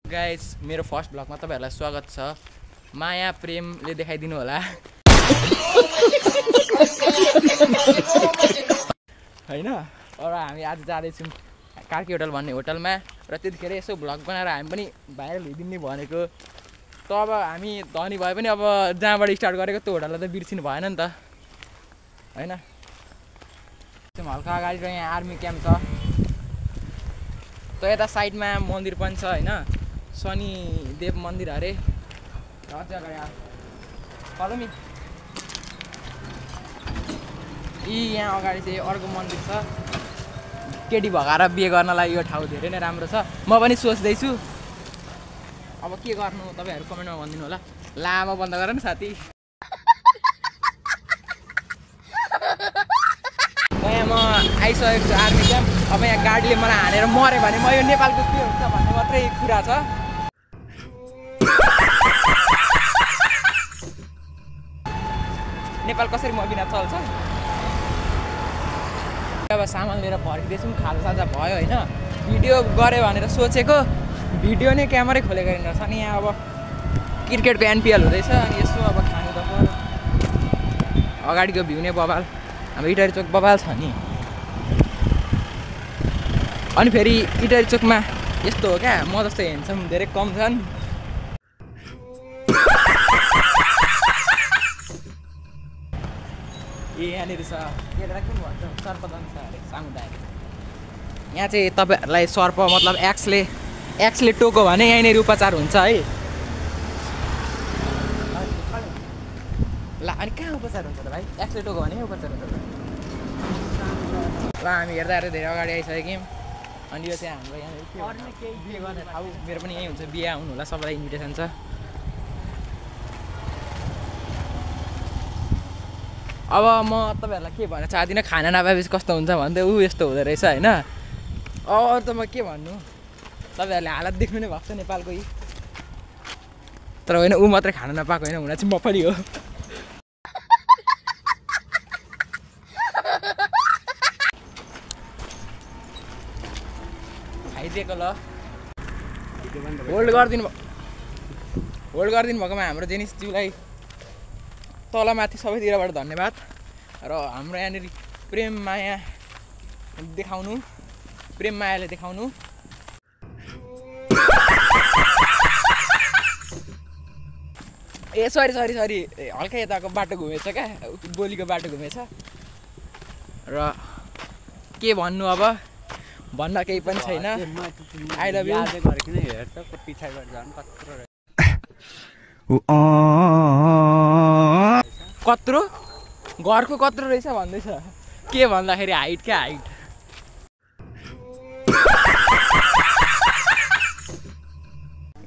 Guys मेरो first ब्लगमा तपाईहरुलाई स्वागत छ। माया प्रेमले देखाइदिनु होला हैन। र हामी आज जाँदै छौं कार्की होटल भन्ने होटलमा र त्यतिखेर यसो ब्लग बनाएर हामी पनि भाइरल हुइदिने भनेको। त अब हामी धनी भए पनि अब जहाँबाट स्टार्ट गरेको त्यो होटललाई त बिर्सिनु भएन नि त हैन। त्यो हल्का अगाडि र यहाँ आर्मी क्याम्प छ। त यता साइडमा मन्दिर पनि छ हैन, शनि देव मन्दिर अरे। यहाँ अगाडि चाहिँ अर्को मन्दिर छ। केटी भगाएर बिहे गर्नलाई यो ठाउँ धेरै नै राम्रो छ। म पनि सोच्दैछु अब के गर्नु, तपाईहरु कमेन्टमा भनिदिनु होला। लामो बन्द गर न साथी। यहाँ म आइसकेको छु आर्मी क्याम्प। अब यहाँ गाडीले मलाई हानेर मऱ्यो भने म यो नेपालको के हुन्छ भन्ने मात्रै कुरा छ। नेपाल कसरी म बिना चल्छ। अब सामान लिएर फर्किँदैछौँ। खाजासाजा भयो होइन, भिडियो गऱ्यो भनेर सोचेको भिडियो नै क्यामेरै खोलेको रहेछ नि। यहाँ अब क्रिकेटको एनपिएल हुँदैछ अनि यसो अब खानु त पर्यो। अगाडिको भ्यू नै बबाल, हाम्रो इटारी चोक बबाल छ नि। अनि फेरि इटारी चोकमा यस्तो हो क्या, म जस्तो हेर्छौँ धेरै कम छन्। यहाँनिर छ के भन्छ सर्पदंश अरे सामुदायिक। यहाँ चाहिँ तपाईँहरूलाई सर्प मतलब एक्सले टोक्यो भने यहीँनिर उपचार हुन्छ है। ल अनि कहाँ उपचार हुन्छ त भाइ? एक्सले टोक्यो भने उपचार हुन्छ। ल हामी हेर्दा हेर्दै धेरै अगाडि आइसक्यौँ। अनि यो चाहिँ हाम्रो यहाँनिर बिहे गर्ने ठाउँ। मेरो पनि यहीँ हुन्छ, बिहे आउनु होला, सबैलाई इन्भिटेसन छ। अब म तपाईहरुलाई के भन्न चाहदिनँ, खाना नपाएपछि कस्तो हुन्छ भन्दै यस्तो हुँदो रहेछ हैन। अरू त म के भन्नु, तपाईहरुले हालत देख्नु नै भएको छ नेपालको। तर होइन ऊ मात्रै खाना नपाएको होइन, हुन चाहिँ म पनि हो। खाइदिएको ल, होल्ड गरिदिनु भएकोमा हाम्रो जेनिसज्यूलाई तलमाथि सबैतिरबाट धन्यवाद। र हाम्रो यहाँनिर प्रेम मायाले देखाउनु। ए सरी हल्का यताको बाटो घुमेछ क्या, गोलीको बाटो घुमेछ। र के भन्नु, अब भन्न केही पनि छैन। I love you. कत्रो घरको कत्रो रहेछ भन्दैछ। के भन्दाखेरि हाइट क्या, हाइट।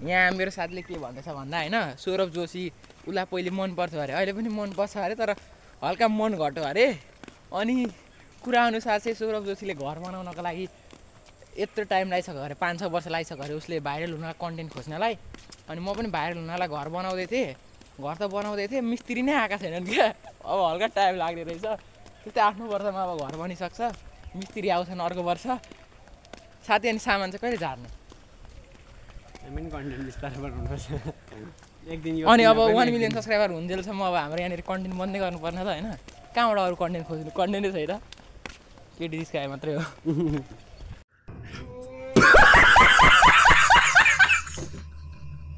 यहाँ मेरो साथीले के भन्दैछ भन्दा होइन, सौरभ जोशी उसलाई पहिले मन पर्थ्यो अरे, अहिले पनि मन पर्छ अरे, तर हल्का मन घट्यो अरे। अनि कुरा अनुसार चाहिँ सौरभ जोशीले घर बनाउनको लागि यत्रो टाइम लागिसक्यो अरे, 5-6 वर्ष लागिसक्यो अरे उसले भाइरल हुनलाई, कन्टेन्ट खोज्नलाई। अनि म पनि भाइरल हुनलाई घर बनाउँदै थिएँ, मिस्त्री नै आएका छैनन् क्या। अब हल्का टाइम लाग्ने रहेछ। त्यस्तै 8-9 वर्षमा अब घर बनिसक्छ, मिस्त्री आउँछन् अर्को वर्ष। साथी अनि सामान चाहिँ कहिले झार्नु? अनि अब 1 मिलियन सब्सक्राइबर हुन्जेलसम्म अब हाम्रो यहाँनिर कन्टेन्ट बन्दै गर्नुपर्ने त होइन। कहाँबाट अरू कन्टेन्ट खोज्नु? कन्टेन्टै छैन, केटी रिस्काए मात्रै हो।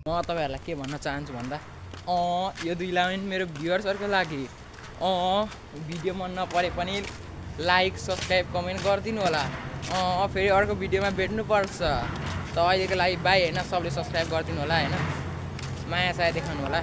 म तपाईहरुलाई के भन्न चाहन्छु भन्दा, यो 2 लाइन मेरो भ्युअर्सहरुको लागि। भिडियो मन नपरे पनि लाइक सब्सक्राइब कमेन्ट गरिदिनु होला। फेरि अर्को भिडियोमा भेट्नुपर्छ। त अहिलेको लागि बाई होइन, सबले सब्सक्राइब गरिदिनु होला होइन, माया साया देखाउनु होला।